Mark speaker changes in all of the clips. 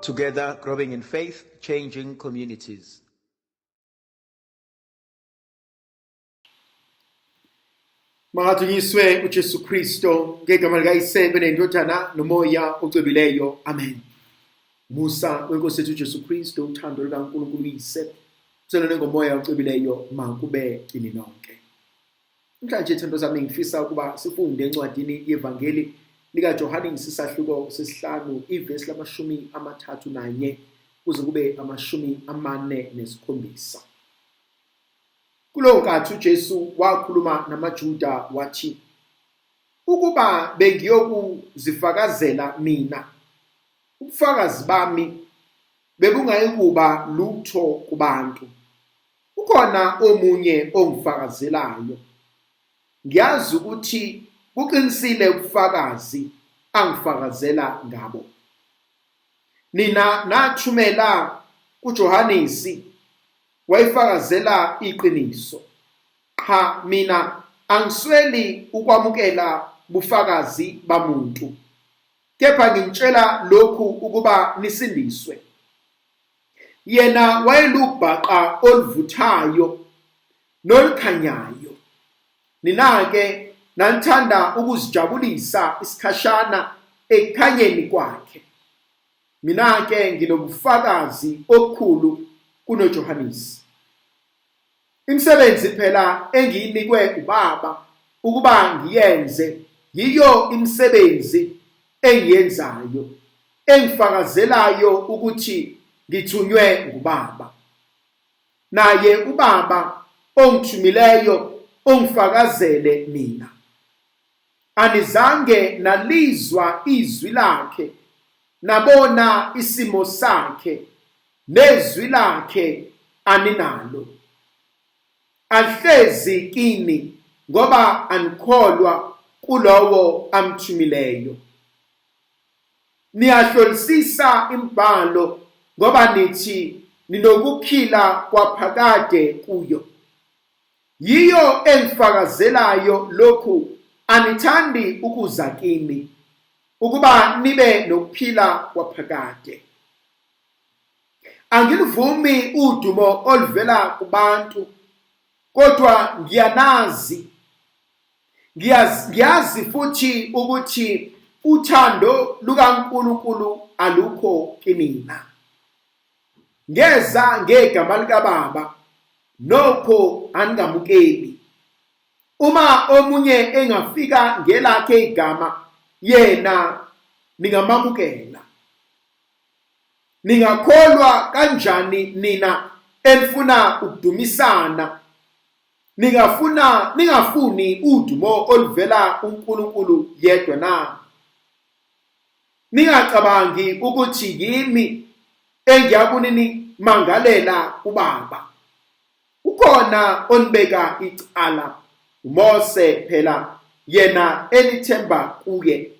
Speaker 1: Together, growing in faith, changing communities.
Speaker 2: Makadunyiswe uJesu Kristo ngegama likaYise benendodana nomoya ocwebileyo. Amen. Musa wenkosi yethu uJesu Kristo, uthando lukaNkulunkulu uYise, uselone ngomoya ocwebileyo makube kini nonke. Namhlanje thando zami ngifisa ukuba sifunde encwadini yevangeli likaJohane isahluko sesihlanu ivesi lamashumi amathathu nanye kuze kube 47. Kulowo nkathi uJesu wakhuluma namaJuda wathi, ukuba bengiyokuzifakazela mina, ubufakazi bami bebungayikuba lutho kubantu. Ukhona omunye ongifakazelayo. Ngiyazi ukuthi buqinisile ubufakazi angifakazela ngabo. Nina nathumela kuJohanisi wayifakazela iqiniso. Qha mina angisweli ukwamukela bufakazi bamuntu. Kepha nginitshela lokhu ukuba nisindiswe. Yena wayelubhaqa oluvuthayo nolukhanyayo. Nina-ke nanithanda ukuzijabulisa isikhashana ekukhanyeni kwakhe. Mina-ke nginobufakazi obukhulu kunoJohanisi. Imisebenzi phela engiyinikwe ubaba ukuba ngiyenze yiyo imisebenzi engiyenzayo engifakazelayo ukuthi ngithunywe ngubaba. Naye ubaba ongithumileyo ungifakazele mina. Anizange nalizwa izwi lakhe, nabona isimo sakhe, nezwi lakhe aninalo. Alihlezi kini ngoba anikholwa kulowo amthumileyo. Niyahlolisisa imibhalo ngoba nithi ninokuphila kwaphakade kuyo. Yiyo engifakazelayo lokhu, anithandi ukuza kimi ukuba nibe nokuphila kwaphakade. Angiluvumi udumo oluvela kubantu, kodwa ngiyanazi. Ngiyazi futhi ukuthi uthando lukaNkulunkulu alukho kimina. Ngeza ngegama likaBaba, nokho aningamukeli. Uma omunye engafika ngelakhe igama, yena ningamamukela. Ningakholwa kanjani nina enifuna ukudumisana, ningafuna ningafuni udumo oluvela kuNkulunkulu yedwa na? Ningacabangi ukuthi yimi engiyakuninimangalela kuBaba. Ukhona onibeka icala, uMose phela yena enithemba kuye.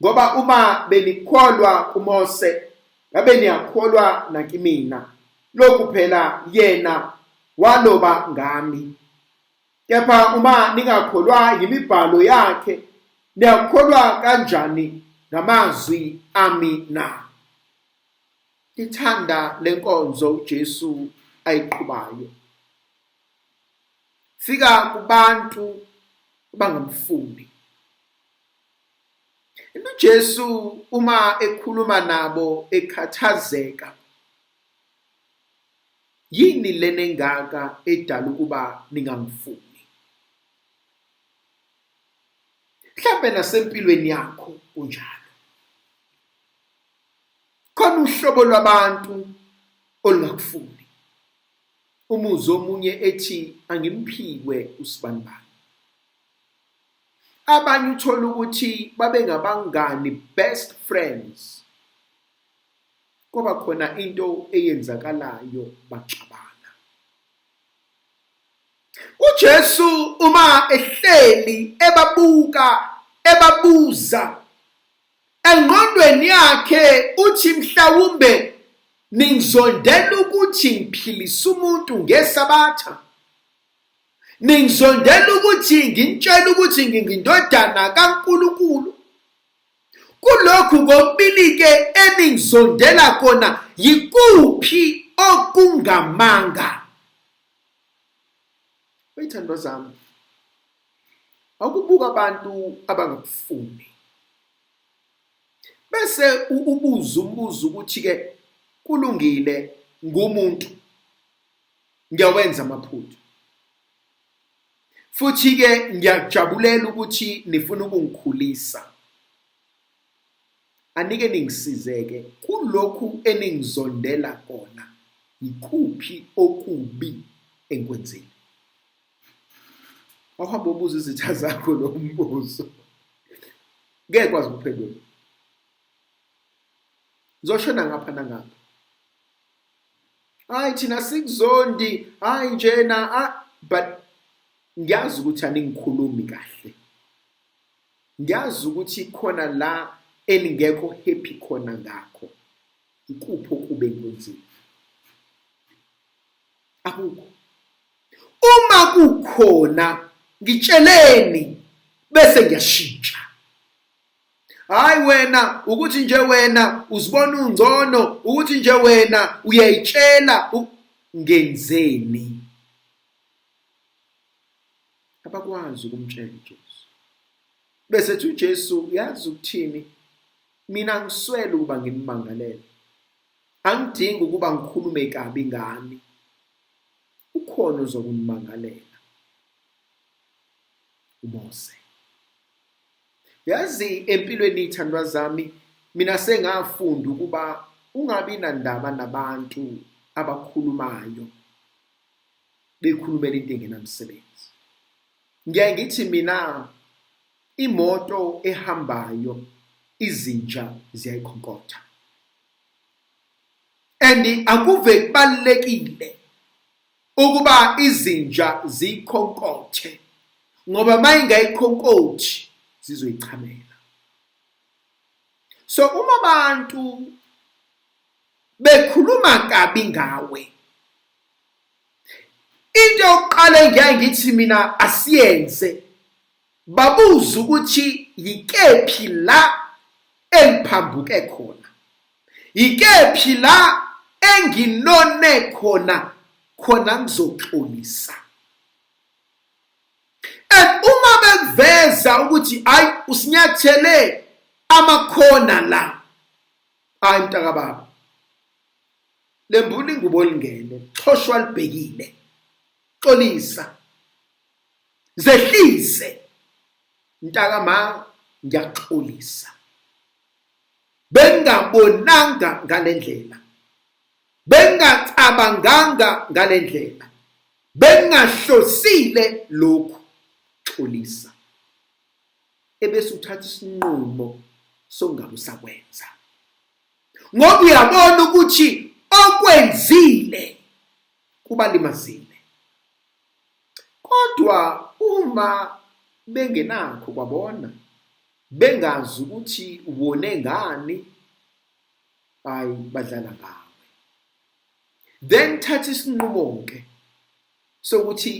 Speaker 2: Ngoba uma benikholwa kuMose, ngabe niyakholwa nakimina. Lokhu phela yena waloba ngami. Kepha uma ningakholwa yimibhalo yakhe, niyakholwa kanjani ngamazwi ami na? Ithanda lenkonzo uJesu ayiqhubayo. Fika kubantu abangamfuni. UJesu uma ekhuluma nabo ekhathazeka, yini lena engaka edala ukuba ningangifuni? Mhlampe nasempilweni yakho kunjalo. Khona uhlobo lwabantu olungakufuni. Umuzwe omunye ethi angimphiwe usibanibani. Abanye uthola ukuthi babengabangani, best friends. Kwaba khona into eyenzakalayo baxabana. UJesu uma ehleli ebabuka ebabuza engqondweni yakhe uthi mhlawumbe ningizondela ukuthi ngiphilisa umuntu ngesabatha. Ningizondela ukuthi nginitshela ukuthi ngingindodana kaNkulunkulu. Kulokhu kokubili-ke eningizondela kona yikuphi okungamanga? Weyithandwa zami, awukubuka abantu abangakufuni bese ubuza umbuzo ukuthi-ke kulungile ngumuntu ngiyawenza amaphutha futhi-ke ngiyakujabulela ukuthi nifuna ukungikhulisa anike ningisizeke kulokhu eningizondela kona yikuphi okubi engikwenzile awuhambe ubuza izitha zakho lo mbuzo ngeke kwazi ukuphendula zoshona ngapha nangapha hayi thina sikuzondi hayi njena but ngiyazi ukuthi aningikhulumi kahle ngiyazi ukuthi khona la eningekho happy khona ngakho ikuphi okube ngikwenzile akukho uma kukhona ngitsheleni bese ngiyashintsha hayi wena ukuthi nje wena uzibona ungcono ukuthi nje wena uyayitshela ngenzeni abakwazi ukumtshela uJesu bese ethi uJesu yazi ukuthini mina ngiswele ukuba nginimangalele angidingi ukuba ngikhulume kabi ngani ukhona ozokunimangalela uMose yazi empilweni ithandwa zami mina sengafunda ukuba ungabi nandaba nabantu abakhulumayo bekhulumela into engenamsebenzi ngiyaye ngithi mina imoto ehambayo izinja ziyayikhonkotha and akuve kubalulekile ukuba izinja ziyikhonkothe ngoba mayingayikhonkothi zizoyichamela so uma abantu bekhuluma kabi ngawe into yokuqala engiyaye ngithi mina asiyenze babuze ukuthi yikephi la engiphambuke khona yikephi la enginone khona khona ngizoxolisa and uma bekuveza ukuthi hayi usinyathele amakhona la hayi mntakababa lembula ingubo lingene xhoshwa libhekile xolisa zehlise mntaka ma ngiyaxolisa bengingabonanga ngalendlela bengingacabanganga ngalendlela bengingahlosile lokhu xolisa ebese uthatha isinqumo sokungabe usakwenza ngoba uyabona ukuthi okwenzile kubalimazile kodwa uma bengenakho kwabona bengazi ukuthi wone ngani hayi badlala ngawe then thatha isinqumo ke sokuthi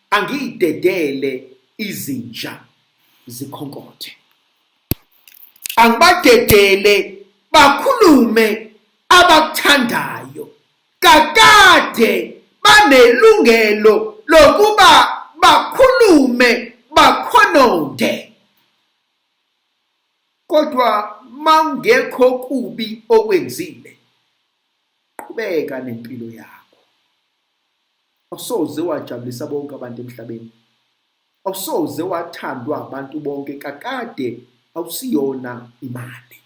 Speaker 2: angiyidedele izinja zikhonkothe angibadedele bakhulume abakuthandayo kakade banelungelo lokuba bakhulume bakhononde kodwa mawungekho kubi okwenzile qhubeka nempilo yakho awusoze wajabulisa bonke abantu emhlabeni awusoze wathandwa abantu bonke kakade awusiyona imali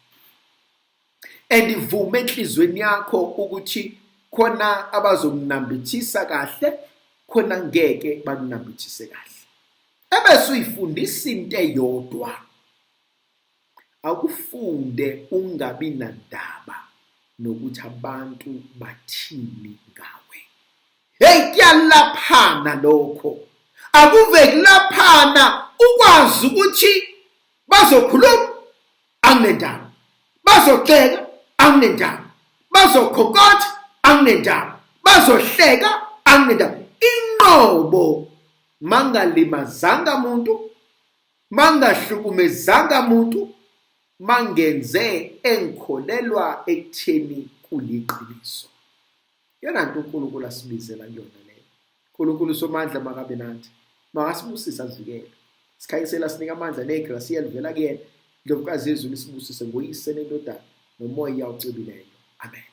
Speaker 2: and ivume enhlizweni yakho ukuthi khona abazokunambithisa kahle khona ngeke bakunambithise kahle ebese uyifundisa into eyodwa akufunde ungabi nandaba nokuthi abantu bathini ngawe hey kuyalaphana lokho akuve kulaphana ukwazi ukuthi bazokhuluma anginendaba bazoxeka anginendaba bazokhonkotha anginendaba bazohleka anginendaba inqobo mangalimazanga muntu mangahlukumezanga muntu Mangenze engikholelwa ekutheni kuliqiniso. Yona nto uNkulunkulu asibizela kuyona leyo. uNkulunkulu somandla makabe nathi. Makasibusise asivikele. Sikhanyisela sinike amandla negrasiya livela kuyena. Ndlovukazi yezulu isibusise ngoyise nendodana nomoya ocwebileyo. Amen.